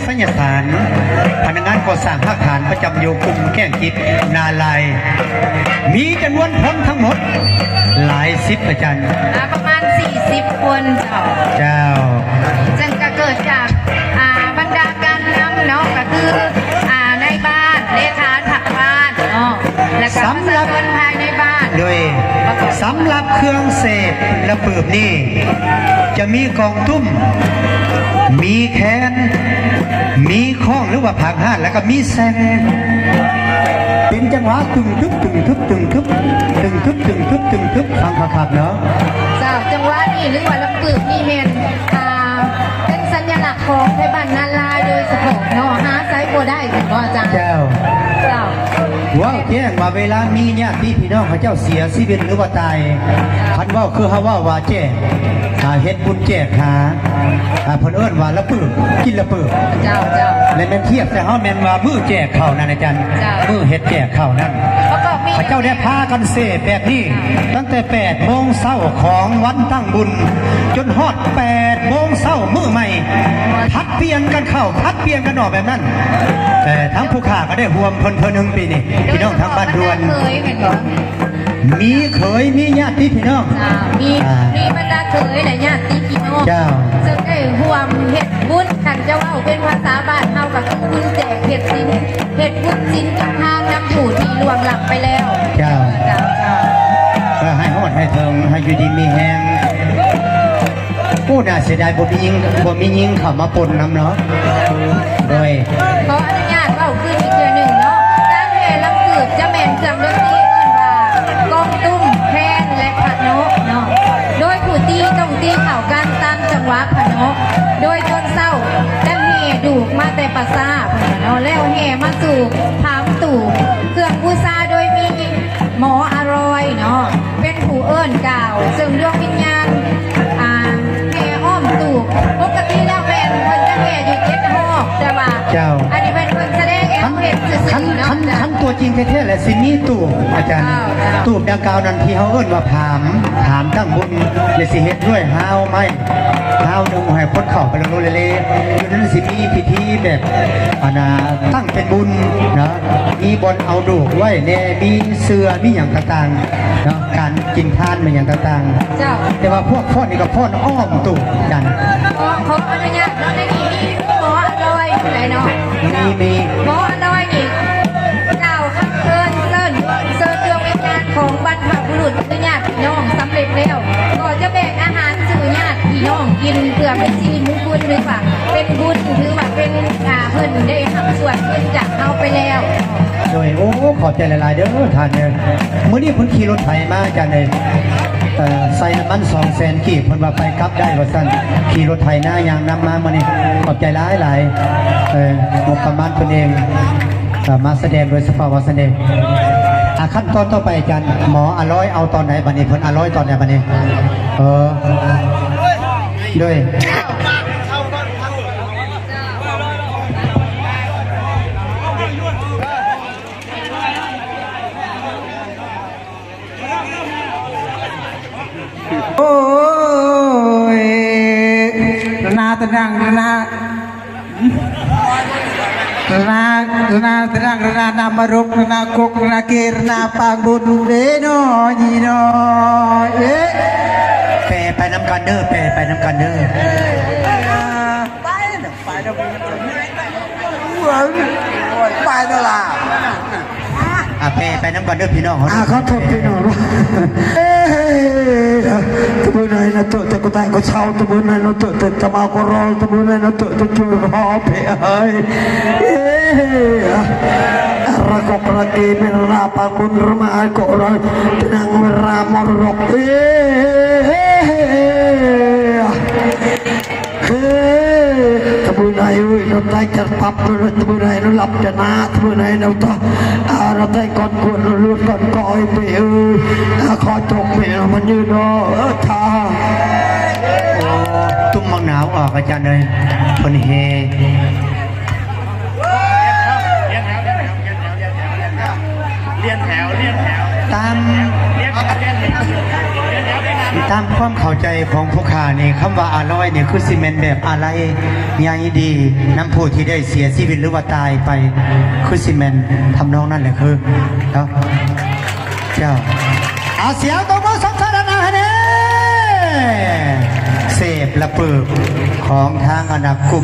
ໄສຍະສານ, ພະນັກງານກໍ່ສ້າງຮາກຖານປະຈຳຢູ່ກຸ່ມແກ້ງຈິດນາລາຍ ມີຈຳນວນຄົນທັງໝົດຫຼາຍສິບ ອາຈານ. ອ່າ ປະມານສີ່ສິບຄົນເຈົ້າ. ເຈົ້າ. ເຊິ່ງກະເກີດຈາກ ອ່າ ບັນດາການນຳເນາະ ກະຄື ອ່າ ນາຍບ້ານ ເລຂາພັກບ້ານເນາະ ແລະກະປະຊາຊົນພາຍໃນບ້ານ. ໂດຍ ສຳລັບເຄື່ອງເສບລະປືບນີ້ ຈະມີກອງຕຸ້ມ ມີແຄນ ມີຄ້ອງ ຫຼືວ່າພາກຮາດ ແລ້ວກໍມີແຊງ ເປັນຈັງຫວະ ຕຶງຕຶບ ຕຶງທຶບ ຕຶງທຶບ ຕຶງທຶບ ຕຶງທຶບ ຕຶງທຶບ ຟັງຄັກໆເນາະ. ເຈົ້າ ຈັງຫວະນີ້ ຫຼືວ່າລະປືບນີ້ແມ່ນ ອ່າ ເປັນສັນຍະລັກຂອງໄທບ້ານນາລາຍໂດຍສະເພາະເນາະ ຫາໃສບໍ່ໄດ້ ແມ່ນບໍ່ອາຈານ? ເຈົ້າ. ເຈົ້າ. ເວົ້າແຈ້ງວ່າເວລາມີຍາດຕິພີ່ນ້ອງເຂົາເຈົ້າເສຍຊີວິດ ຫຼືວ່າຕາຍ ຄັນເວົ້າຄືເຮົາເວົ້າວ່າແຈກ ອ່າ ເຮັດບຸນແຈກຫາ ອ່າ ເພິ່ນເອີ້ນວ່າລະປືບ ກິນລະປືບ. ເຈົ້າ ເຈົ້າ. ແລະແມ່ນທຽບໃສ່ເຮົາແມ່ນວ່າມື້ແຈກເຂົ້ານັ້ນອາຈານ ເຈົ້າ. ມື້ເຮັດແຈກເຂົ້ານັ້ນ ເຂົາເຈົ້າໄດ້ພາກັນເສບແບບນີ້ ຕັ້ງແຕ່ແປດໂມງເຊົ້າຂອງວັນຕັ້ງບຸນ ຈົນຮອດແປດໂມງເຊົ້າມື້ໃໝ່ ຜັດປ່ຽນກັນເຂົ້າ ຜັດປ່ຽນກັນອອກແບບນັ້ນ. ເອີ ທັງຜູ້ຂ້າກໍໄດ້ຮ່ວມເພິ່ນເທື່ອໜຶ່ງປີນີ້ ພີ່ນ້ອງທາງບ້ານດວນ ເຄີຍແມ່ນບໍ່? ມີເຂີຍ ມີຍາດຕິພີ່ນ້ອງ ເຈົ້າ ມີ ອ່າ ມີບັນດາເຂີຍ ແລະ ຍາດຕິພີ່ນ້ອງ ເຈົ້າ ເຊິ່ງໄດ້ຮ່ວມເຮັດບຸນ ຄັນຈະເວົ້າເປັນພາສາບ້ານເຮົາກໍຄືບຸນແຈກເຮັດສິນ ເຮັດບຸນສິນກິນທານນຳຜູ້ທີ່ລ່ວງລັບໄປແລ້ວ ເຈົ້າ ເຈົ້າ ເຈົ້າ. ກໍໃຫ້ຮອດໃຫ້ເຖິງ ໃຫ້ຢູ່ດີມີແຮງ. ໂອ້ ໜ້າເສຍດາຍ ບໍ່ມີຍິງ ບໍ່ມີຍິງເຂົ້າມາປົນນຳເນາະ. ໂດຍ ຂໍອະນຸຍາດເວົ້າຄືນອີກເທື່ອໜຶ່ງເນາະ ການແຫ່ລຳປືບຈະແມ່ນເຄື່ອງດົນຕີເອີ້ນວ່າກອງຕຸ້ມ ແຄນ ແລະ ພະເນາະເນາະ ໂດຍຜູ້ຕີຕ້ອງຕີເຂົ້າກັນຕາມຈັງຫວະພະເນາະ ໂດຍຕອນເຊົ້າຈະແຫ່ດູກມາແຕ່ປ່າຊ້າພຸ້ນແຫຼະເນາະ ແລ້ວແຫ່ມາສູ່ຜາມຕູບເຄື່ອງບູຊາ ໂດຍມີ ໝໍອາລອຍເນາະ ເປັນຜູ້ເອີ້ນກ່າວ ເຊິ່ງດວງວິນຍານ ອ່າ ແຫ່ອ້ອມຕູບ ປົກກະຕິແລ້ວແມ່ນເພິ່ນຈະແຫ່ຢູ່ເຈັດຮອບ ແຕ່ວ່າ ເຈົ້າ ອັນນີ້ແມ່ນເພິ່ນສະແດງໃຫ້ເຮົາເຫັນຊື່ໆເນາະ. ຄັນ ຄັນ ຄັນຕົວຈິງແທ້ໆແຫຼະ ຊິມີຕູບ ອາຈານ ເຈົ້າ ເຈົ້າ ຕູບດັ່ງກ່າວນັ້ນທີ່ເຮົາເອີ້ນວ່າຜາມ ຜາມຕັ້ງບຸນ ແລະ ຊິເຮັດດ້ວຍຮາວໄມ້ ຮາວໜຶ່ງໃຫ້ຄົນເຂົ້າໄປໂລເລ ຢູ່ນັ້ນຊິມີພິທີແບບ ອັນນ່າ ຕັ້ງເປັນບຸນເນາະ ມີບ່ອນເອົາໂດກໄວ້ແດ່ ມີເສື່ອ ມີຫຍັງຕ່າງໆເນາະ ການກິນທານ ມີຫຍັງຕ່າງໆ ເຈົ້າ. ແຕ່ວ່າພວກຟ້ອນນີ້ກໍຟ້ອນອ້ອມຕູບກັນ. ຂໍ ຂໍອະນຸຍາດເນາະ ໃນນີ້ມີໝໍອາລອຍຜູ້ໃດເນາະ? ມີ ມີ ໝໍອາລອຍນີ້ກ່າວຄຳເຊີນ ເຊີນ ເຊີນດວງວິນຍານຂອງບັນພະບຸລຸດ ຄືຍາດພີ່ນ້ອງສຳເລັດແລ້ວ ກໍຈະແບ່ງອາຫານສູ່ຍາດພີ່ນ້ອງກິນ ເພື່ອເປັນສິລິມຸງຄຸນ ຫຼືວ່າເປັນບຸນ ຖືວ່າເປັນ ອ່າ ເພິ່ນໄດ້ຮັບສ່ວນບຸນຈາກເຮົາໄປແລ້ວ. ໂດຍ ໂອ້ ຂອບໃຈຫຼາຍໆເດີທ່ານເດີ. ມື້ນີ້ເພິ່ນຂີ່ລົດໄຖມາຈາກໃດ? ເອີ ໃສ່ນ້ຳມັນສອງແສນກີບ ເພິ່ນວ່າໄປກັບໄດ້ວ່າຊັ້ນ. ຂີ່ລົດໄຖນາຍ່າງນຳມາມື້ນີ້ ຂອບໃຈຫຼາຍໆ. ເອີ ງົບປະມານເພິ່ນເອງ ເອີ ມາສະແດງໂດຍສະເພາະວ່າຊັ້ນເດ. ອ່າ ຂັ້ນຕອນຕໍ່ໄປ ອາຈານ ໝໍອາລອຍເອົາຕອນໃດບັດນີ້? ເພິ່ນອາລອຍຕອນໃດບັດນີ້? ເອີ ໂດຍ ໂອ້ຍ ລະນາຕະນັງ ລະນາ ລະນາ ລະນາຕະນັງ ລະນານາມະລຸກ ລະນາກົກ ລະນາເກ ລະນາປາງບຸນເດເນາະ ນີ້ເນາະ ເອ ແປໄປນຳກັນເດີ ແປໄປນຳກັນເດີ. ໄປແລ້ວ ໄປແລ້ວ ໄປແລ້ວລະ ອ່າ ແປໄປນຳກັນເດີພີ່ນ້ອງເຮົາ. ອ່າ ຂໍໂທດພີ່ນ້ອງເນາະ ເອີ ຕະບູໄນນະໂຕ ຕະກຸຕາກໍເຊົາ ຕະບູໄນນະໂຕ ຕະຕະມາກໍລໍ ຕະບູໄນນະໂຕ ຕະຈູກໍເພເອີຍ ເອີ ອະຣະກົກຣະເກ ເມລະນາປາງບຸນຣະມາກໍຣະ ຕະນັງເວລາມໍລະດົກ ເອີ. ເອີ ຕະບູນາຍເອີຍ ນຳໃຕ້ຈັດປັບ ຕະບູນາຍນຳລັບຈະນາ ຕະບູນາຍນຳຕາ ອາ ນຳໃຕ້ກ່ອນກວນ ນຳລວດກ່ອນກອຍ ເປເອີຍ ອາ ຂໍຈົບເປເອີຍ ມັນຍືນເນາະ ເອີ ທາ ໂອ້ ຕຸ້ມໝາກໜາວອອກ ອາຈານເອີຍ ເພິ່ນເຮ. ລຽນແຖວ ລຽນແຖວ ຕາມ ລຽນແຖວ ລຽນແຖວ ລຽນແຖວ ລຽນແຖວ ຕ ຕາມຄວາມເຂົ້າໃຈຂອງຜູ້ຂ້ານີ້ ຄຳວ່າອາລັຍນີ້ ຄືຊິແມ່ນແບບອາລັຍໃຫຍ່ດີນຳຜູ້ທີ່ໄດ້ເສຍຊີວິດ ຫຼືວ່າຕາຍໄປ ຄືຊິແມ່ນທຳນອງນັ້ນແຫຼະ ຄືເນາະ ເຈົ້າ. ອາ ສຽງຕົບມືສົ່ງເສີມດັງໆໃຫ້ແດ່ ເສບລະປຶກຂອງທາງອັນນະກຸ່ມ